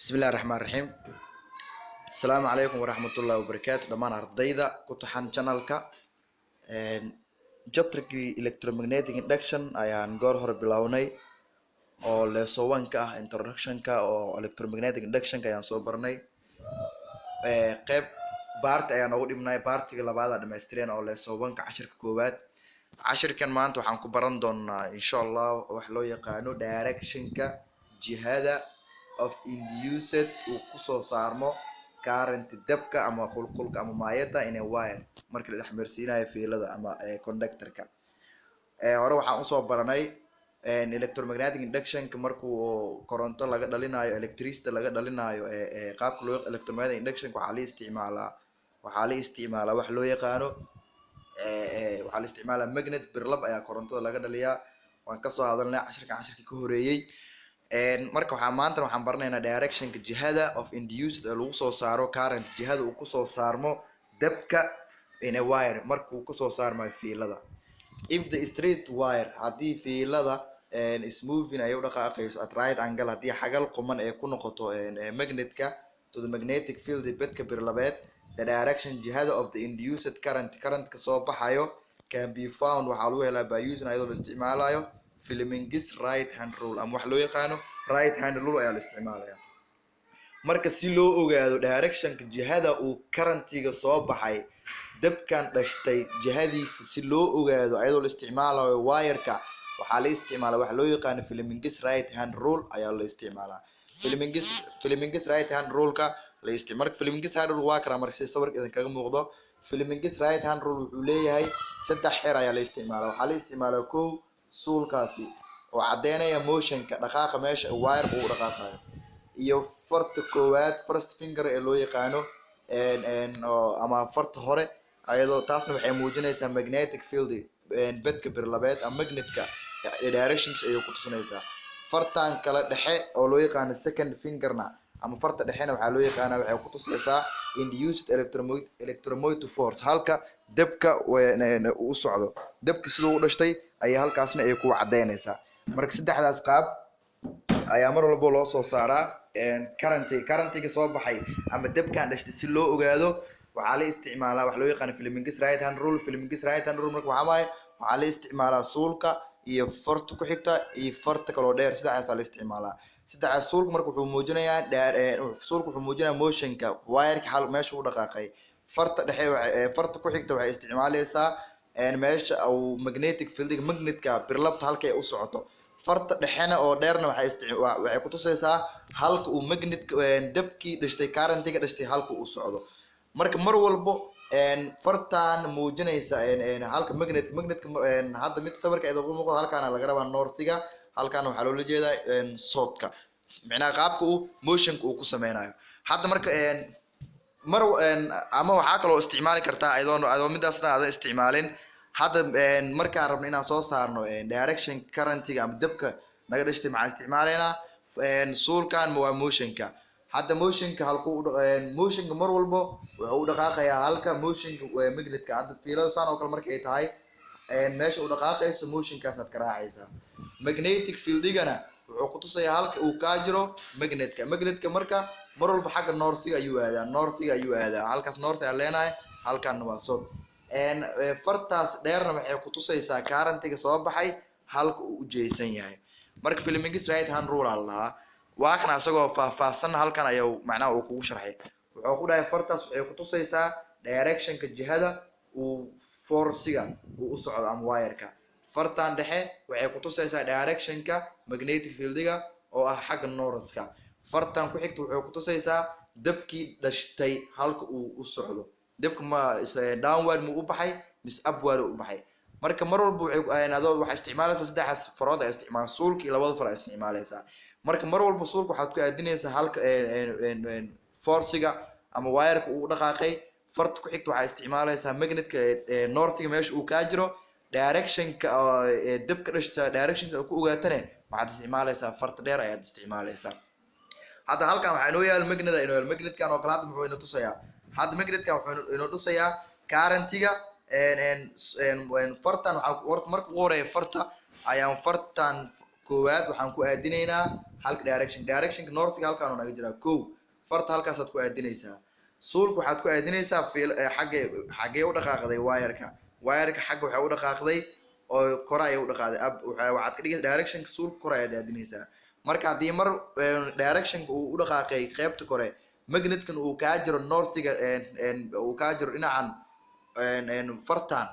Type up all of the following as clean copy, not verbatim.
Bismillahi raxmaan raxiim. Asalaamu calaykum waraxmatullahi wabarakaatu dhammaan ardayda ku taxan channelka. Chapterkii electromagnetic induction ayaan goor hore bilownay oo lesson one ka ah, introductionka oo electromagnetic inductionka ayaan soo barnay. Qeyb part ayaa noogu dhibnay, partiga labaad aa dhamaystireen oo lesson one ka cashirka koowaad. Cashirkan maanta waxaan ku baran doonaa, insha Allah, wax loo yaqaano directionka, jihada of induced uu kusoo saarmo current, dabka ama qulqulka ama maayada in a wire, marka la dhex marsiinayo fiilada ama conductorka. Hore waxaan usoo baranay electromagnetic inductionka markuu koronto laga dhalinayo, electricity laga dhalinayo. Qaabka loo electromagnetic inductionka waxaa la isticmaalaa wax loo yaqaano, waxaa la isticmaalaa magnet, birlab ayaa korontada laga dhaliyaa. Waan kasoo hadalnay cashirkan cashirkii ka horeeyey. Marka waxaa maanta waxaan baranaynaa directionka, jihada of induced ee lagu soo saaro current, jihada uu kusoo saarmo dabka in a wire, markuu kusoo saarmayo fiilada. If the straight wire, haddii fiilada, is moving, ay u dhaqaaqayso, at right angle, haddii xagal quman ee ku noqoto magnetka, to the magnetic field, bedka birlabeed, the direction, jihada, of the induced current, currentka soo baxayo, can be found, waxaa lagu helaa, by using, ayadoo la isticmaalayo, Fleming's right hand rule ama wax loo yaqaano right hand rule ayaa la isticmaalaya. Marka si loo ogaado directionka, jihada uu currentiga soo baxay, dabkan dhashtay jihadiisa si loo ogaado ayadoo la isticmaalayo wireka, waxaa la isticmaala waxa loo yaqaano Fleming's right hand rule ayaa la isticmaalaa. Fleming's right hand rule-ka la istic marka Fleming's hand rule waa kana. Marka si sawirka idinkaga muuqdo, Fleming's right hand rule wuxuu leeyahay saddex xeer ayaa la isticmaalaa. Waxaa la isticmaalaa kow, suulkaasi oo caddeynaya motionka, dhaqaaqa meesha wire uu dhaqaaqayo, iyo farta koowaad, first finger ee loo yaqaano ama farta hore, ayadoo taasna waxay muujinaysaa magnetic field, bedka birlabeed ama magnetka directions ayay ku tusinaysaa. Fartan kale dhexe oo loo yaqaano second fingerna ama farta dhexena waxaa loo yaqaanaa, waxay ku tusaysaa induced electromotive force, halka dabka u socdo, dabka siduu u dhashtay ayaa halkaasna ay ku cadeynaysaa. Marka saddexdaas qaab ayaa mar walba loo soo saaraa currentiga soo baxay ama dabkan dhashtay. Si loo ogaado waxaa la isticmaalaa waxa loo yaqaano Fleming's right hand rule. Fleming's right hand rule marka waxaa waaye, waxaa la isticmaalaa suulka iyo farta ku xigta iyo farta kaloo dheer, saddexdaasaa la isticmaalaa. Saddexdaas suulka marka wuxuu muujinayaa, suulka wuxuu muujinayaa motionka wireka, hal meesha u dhaqaaqay. Farta dhexe, farta ku xigta waxay isticmaaleysaa meesha uu magnetic fieldiga, magnetka birlabta, halka ay u socoto. Farta dhexena oo dheerna waxay kutusaysaa halka uu magnetka, dabkii dhashtay, currentiga dhashtay, halka uu socdo. Marka mar walbo fartan muujinaysa halka magnetka, hadda mid sawirka idinku muuqdo, halkaana laga rabaa northiga, halkaana waxaa loola jeedaa southka, micnaha qaabka uu motionka uu ku sameynayo hadda. Marka mar ama waxaa kaloo isticmaali kartaa adoo midaasna aadan isticmaalin. Hadda markaan rabno inaan soo saarno direction currentiga ama dabka naga dhashtay, maxaan isticmaalaynaa? Suulkan waa motionka. Hadda motionka halku motionka mar walbo wuxuu u dhaqaaqayaa halka motionka magnetka. Hadda fiilada saan oo kale markay tahay, meesha u dhaqaaqayso motionkaasaad ka raacaysaa. Magnetic fieldigana wuxuu kutusayaa halka uu kaa jiro magnetka. Magnetka marka mar walba xagga northiga ayuu aadaa, northiga ayuu aadaa. Halkaas north aan leenahay, halkaana waa south. Fartaas dheerna waxay kutusaysaa currentiga soo baxay halka uu u jeesan yahay. Marka Fleming's right hand rule aa la lahaa. Waa kan asagoo faahfaahsan, halkan ayaa macnaha uu kugu sharxay. Wuxuu ku dhahay fartaas waxay kutusaysaa directionka, jihada uu forciga uu u socdo ama wireka. Fartan dhexe waxay kutusaysaa directionka magnetic fieldiga oo ah xagga northka. Fartan ku xigta waxay kutusaysaa dabkii dhashtay halka uu u socdo. Dabka ma downward mu u baxay mise upward u baxay? Marka mar walba waxay adoo waxaa isticmaalaysaa saddexdaas farood ay isticmaal, suulka iyo labada far ay isticmaalaysaa. Marka mar walba suulka waxaad ku aadinaysaa halka forciga ama wireka uu dhaqaaqay. Farta ku xigta waxaa isticmaalaysaa magnetka, northiga meesha uu kaa jiro. Directionka dabka dhashta directionka ku ogaatane waxaad isticmaalaysaa farta dheer ayaad isticmaalaysaa. Hadda halkan waxaa inoo yaal magnet inoo yaal. Magnetkan oo kale hadda muxuu ina tusayaa? Hadda magnetkan wuxuu inoo tusayaa currentiga. Fartan waxaa horta marka ugu horeeya farta ayaan, fartan koowaad waxaan ku aadinaynaa Halka directionka northga halkaan naga jiraa. Kow, farta halkaasaad ku aadinaysaa. Suulka waxaad ku aadinaysaa fiil xagga. Xaggee u dhaqaaqday wireka? Wireka xagga waxay u dhaqaaqday oo kore ayay u dhaqaaqday, up. Waxaad ka dhigaysaa directionka suulka kore ayaad aadinaysaa. Marka haddii mar directionka uu u dhaqaaqay qeybta kore, magnetkan uu kaa jiro northiga, uu kaa jiro dhinacan fartan,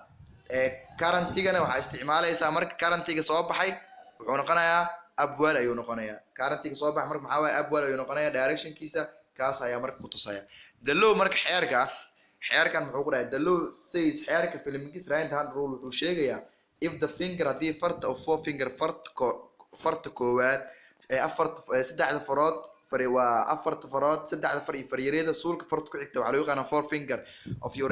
currentigana waxaa isticmaalaysaa. Marka currentiga soo baxay wuxuu noqonayaa upward ayuu noqonayaa. Currentiga soo baxay marka maxaa waaye? Upward ayuu noqonayaa. Directionkiisa kaas ayaa marka kutusaya the law. Marka xeerka, xeerkan muxuu ku dhahay? The law says, xeerka Fleming's right hand rule wuxuu sheegayaa, if the finger, haddii farta of four finger, farta ko farta koowaad ee afarta, saddexda farood, fari waa afarta farood, saddexda far iyo faryarada suulka farta ku xigta, waxaa loo yaqaanaa four finger of your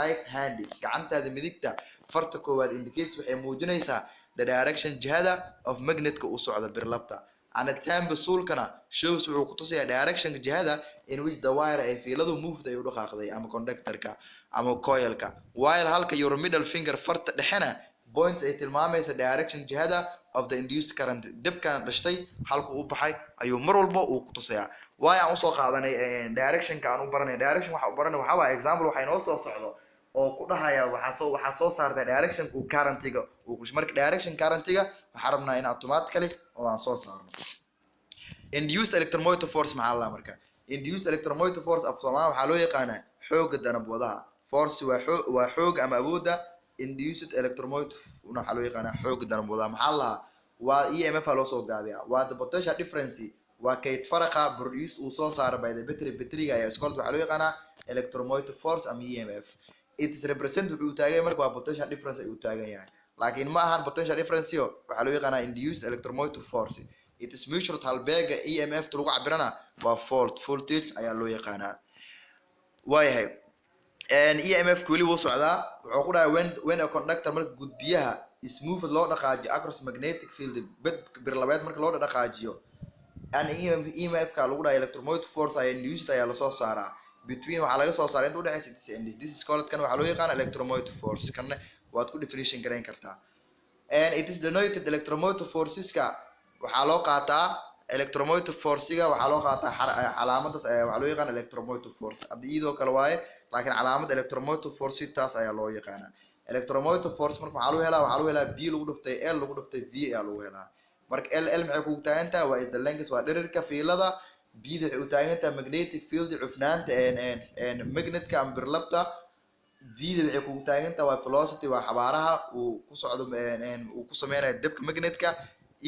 right hand, gacantaada midigta farta koowaad, indicates, waxay muujinaysaa, the direction, jihada, of magnetka uu socdo birlabta, and thumb, suulkana, shows, wuxuu ku tusayaa, directionka, jihada, in which the wire, ay fiiladu, moved, ay u dhaqaaqday, ama conductorka ama coilka, while, halka, your middle finger, farta dhexena, points, ay tilmaamaysa, direction, jihada, of the induced current, debkan dhashtay halku u baxay ayuu mar walba uu ku tusayaa. Waayo aan usoo qaadanay directionka aan u baranay direction, waxa u baranay waxaa waaye example waxaa inoo soo socdo oo ku dhahaya waxaa soo saartay directionka uu currentiga uu ku. Marka direction currentiga waxaa rabnaa in automatically oo aan soo saarno. Induced electromotive force maxaa la? Marka induced electromotive force af Soomaali waxaa loo yaqaanaa xoogga danab wadaha. Force waa xoog, waa xoog ama awoodda. Induced electromotive waxaa loo yaqaanaa xoogga danab wadaha. Maxaa la lahaa? Waa EMF aa loo soo gaabiyaa. Waa the potential difference, waa kayd faraqa, produced, uu soo saaro, by the battery, batteryga ayaa is called, waxaa loo yaqaanaa electromotive force ama EMF. It is represent, wuxuu taagan yahay, marka waa potential difference ayuu taagan yahay, laakiin ma ahan potential difference yo waxaa loo yaqaanaa induced electromotive force. It is measured, halbeega EMF ta lagu cabirana waa volt, voltage ayaa loo yaqaanaa. Waayahay, EMF weli wuu socdaa. Wuxuu ku dhahay when a conductor, marka gudbiyaha, is moved, loo dhaqaajiyo, across magnetic field, bed birlabeed marka loo dhaqaajiyo, an EMF ka lagu dhahay electromotive force ayaa induced, ayaa lasoo saaraa, between, waxaa laga soo saaraa inta udhexeysa its ends. This is called, kan waxaa loo yaqaana electromotive force. Kanna waad ku definition garayn kartaa. And it is denoted, electromotive forceska waxaa loo qaataa, electromotive forcega waxaa loo qaataa calaamadaas ayaa waxaa loo yaqaana electromotive force. Hadda iyadoo kale waaye, laakiin calaamada electromotive force taas ayaa loo yaqaanaa. Electromotive force marka waxaa lagu helaa, B lagu dhuftay L lagu dhuftay V ayaa lagu helaa. Marka L maxay kugu taagan tahay? Waa the length, waa dhererka fiilada. B da waxay u taagan tahay magnetic field, cufnaanta magnetka ama birlabta. V da waxay kugu taagan tahay waa velocity, waa xawaaraha uu ku socdo, uu ku sameynayo debka magnetka.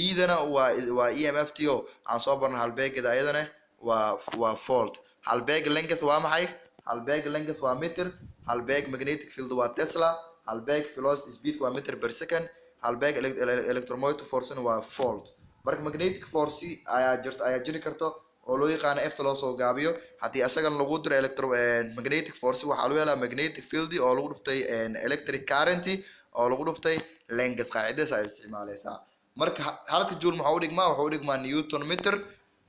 E-dana waa EMF t o aan soo barno. Halbeegada ayadana waa volt. Halbeeg length waa maxay? Halbeeg length waa meter. Halbeeg magnetic field waa tesla. Halbeeg velocity, speed, waa meter per second. Halbeeg electromotive forcena waa volt. Marka magnetic force ayaa jirto, ayaa jiri karto oo loo yaqaano F ta loo soo gaabiyo. Haddii asagana lagu diro electro magnetic force, waxaa lagu helaa magnetic field oo lagu dhuftay electric current oo lagu dhuftay length. Qaacidadaas aad isticmaaleysaa. Marka halka joule maxaa u dhigmaa? Wuxuu u dhigmaa newton meter.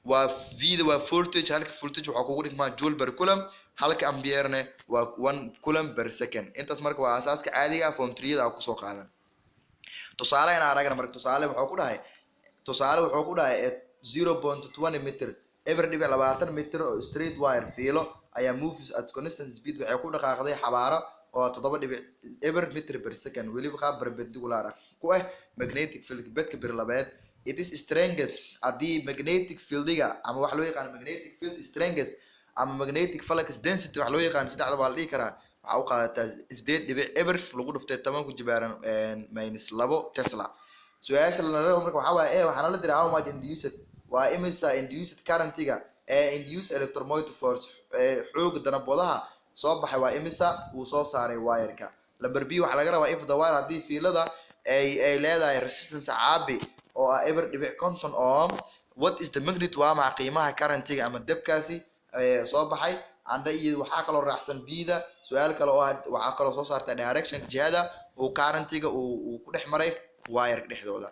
Waa V da waa voltage. Halka voltage waxaa kugu dhigmaa joule per coulomb. Halka ampere waa 1 coulomb per second. Intaas marka waa asaaska caadiga ah, form three-yada aa kusoo qaadan. Tusaale in aragna. Marka tusaale wuxuu ku dhahay, 0.20 meter, 0.20 meter oo straight wire, fiilo, ayaa moves at constant speed, waxay ku dhaqaaqday xawaaro oo 7.0 meter per second, weliba qaab perpendicular ah ku ah magnetic field, bedka birlabeed. It is strength, haddii magnetic fieldiga ama waxa loo yaqaano magnetic field strength ama magnetic flux density waxa loo yaqaano, saddexda waa la dhihi karaa, waxaa u qaadataa 8.0 lagu dhuftay 10 ku jibaaran minus 2 tesla. Su-aasha la rabo marka waxaa waaye, waxaana la diray, how much induced, waa imisa induced currentiga ee induced electromotive force, ee xooga danabwadaha soo baxay, waa imisa uu soo saaray wireka? Number B, waxaa laga rabaa, if the wire, haddii fiilada ay leedahay resistance, caabi, oo ah 0.50 ohm, what is the magnitude, waa maxa qiimaha currentiga ama debkaasi soo baxay? Anda iyo waxaa kaloo raacsan B-da su-aal kale oo ah, waxaa kaloo soo saarta direction, jihada uu currentiga uu ku dhex maray wireka dhexdooda.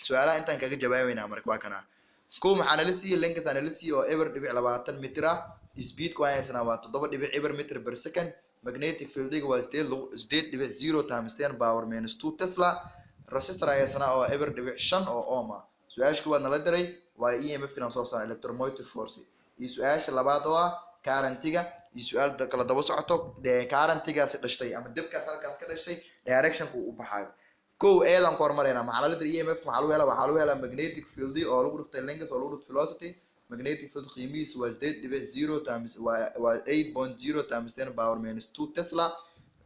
Su-aalaha intaan kaga jawaabeynaa marka waa kana. Kow, maxaa nala siiyey? Length nala siiyey oo 0.20 mitir ah. Speedka waan haysanaa, waa 7.0 meter per second. Magnetic fieldiga waa 8.0 times 10 power minus 2 tesla. Resistor haysanaa oo 0.5 oo ohm ah. Su-aasha kuwaad nala diray Waa EMF kana soo saarna, electromotive force, iyo su-aasha labaad oo ah currentiga, iyo su-aal kala daba socoto, currentigaasi dhashtay ama debkaas halkaas ka dhashay directionka uu u baxayo. Kow, eedaan ku hormaraynaa. Maxaa la diray? EMF maxaa lagu helaa? Waxaa lagu helaa magnetic field oo lagu dhuftay length oo lagu dhuftay velocity. Magnetic field qiimihiisa waa 8.0 times waa 8.0 times 10 power minus 2 tesla.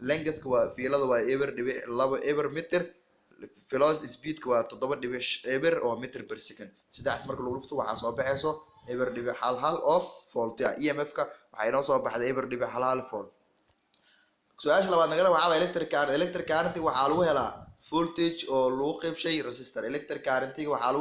Lengthka waa fiilada, waa 0.20 meter. Velocity, speedka, waa 7.0 oo meter per second. Saddexdaas marka lagu dhufto waxaa soo baxayso 0.11 oo volt ah. EMF ka waxaa inoo soo baxday 0.11 volt. Su-aasha labaad nagala waxaa waa electric current. Electric current waxaa lagu helaa voltage oo lagu qeybshay resistor. Electric current waxaa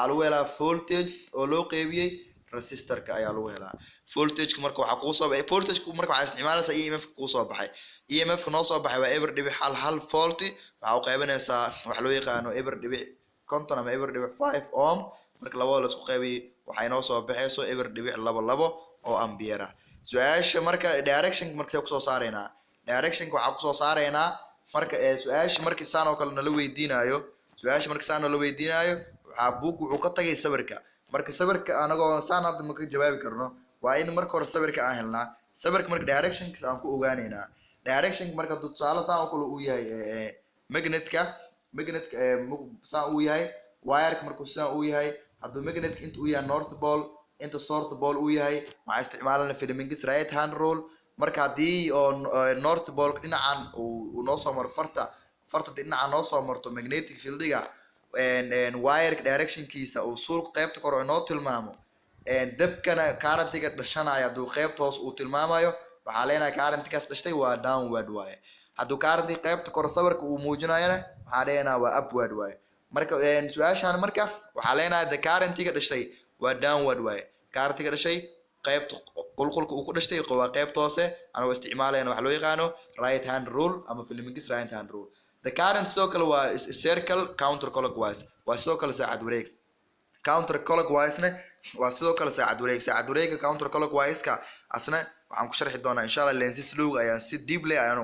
lagu helaa voltage oo loo qeybiyey resistorka ayaa lagu helaa. Voltageka marka waxaa kuu soo baxay, voltageka marka waxaa isticmaalaysaa EMF kuu soo baxay. EMF ka noo soo baxay waa 0.11 volt. Waxaa u qeybanaysaa waxa loo yaqaano 0.50 ama 0.5 ohm. Marka labada la isku qaybiyey waxay noo soo baxayso 0.22 oo ampere ah. Su-aasha marka direction marka see kusoo saaraynaa? Directionka waxaa kusoo saaraynaa marka su-aasha markii saan oo kale nala weydiinayo, su-aasha marka saan nala weydiinayo, waxaa buug wuxuu ka tagay sawirka. Marka sawirka anagoo saan hadda ma ka jawaabi karno. Waa in marka hore sawirka aan helnaa. Sawirka marka directionkiis aan ku ogaaneynaa. Directionka marka hadduu tusaale saan oo kale uu yahay, magnetka saan uu yahay, wireka markuu sidaan uu yahay, hadduu magnetka inta uu yahay north pole, inta south pole uu yahay, waxaa isticmaalana Fleming's right hand rule. Marka haddii oo north pole dhinacan uu noo soo maro, farta dhinacan noo soo marto, magnetic fieldiga wireka directionkiisa uu suulka qaybta kore inoo tilmaamo, dabkana currentiga dhashanaya hadduu qaybta hoos uu tilmaamayo, waxaa leenahay currentigaas dhashtay waa downward waaye. Hadduu currentiga qaybta kore sawirka uu muujinayona, waxaa leenahay waa upward waaye. Marka su-aashan marka waxaa leenahay the currentiga dhashtay waa downward waaye. Currentiga dhashay qaybta qulqulka uu ku dhashtay waa qaybta hoose, anagoo isticmaalayna waxa loo yaqaano right hand rule ama Fleming's right hand rule. The current sidoo kale waa circle counter clockwise, waa sidoo kale saacad wareeg. Counter clockwise-na waa sidoo kale saacad wareeg. Saacad wareega counter clockwise-ka asna waxaan ku sharxi doonaa insha Allah Lenz's law ayaan si deeply ayaan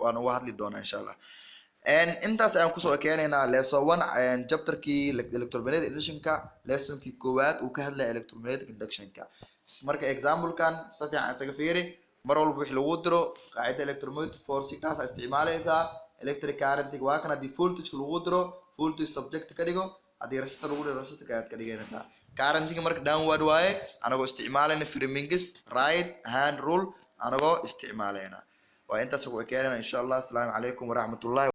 aan uga hadli doonaa insha Allah. Intaas ayaan kusoo keenaynaa lesson one, chapterkii electromagnetic inductionka, lessonkii koowaad uu ka hadlaya electromagnetic inductionka. Marka examplekan si fiican isaga fiiri. Mar walba wixii lagu diro qaacida electromotive force kaas isticmaalaysaa. Electric current waa kan. Haddii voltage lagu diro, voltage subject ka dhigo. Haddii resistor lagu diro, resistor ayaad ka dhiganaysaa. Currentiga marka downward waaye, anagoo isticmaalayna Fleming's right hand rule anagoo isticmaalayna. Waa intaas ku keenana insha Allah. Asalaamu calaykum waraxmatullahi.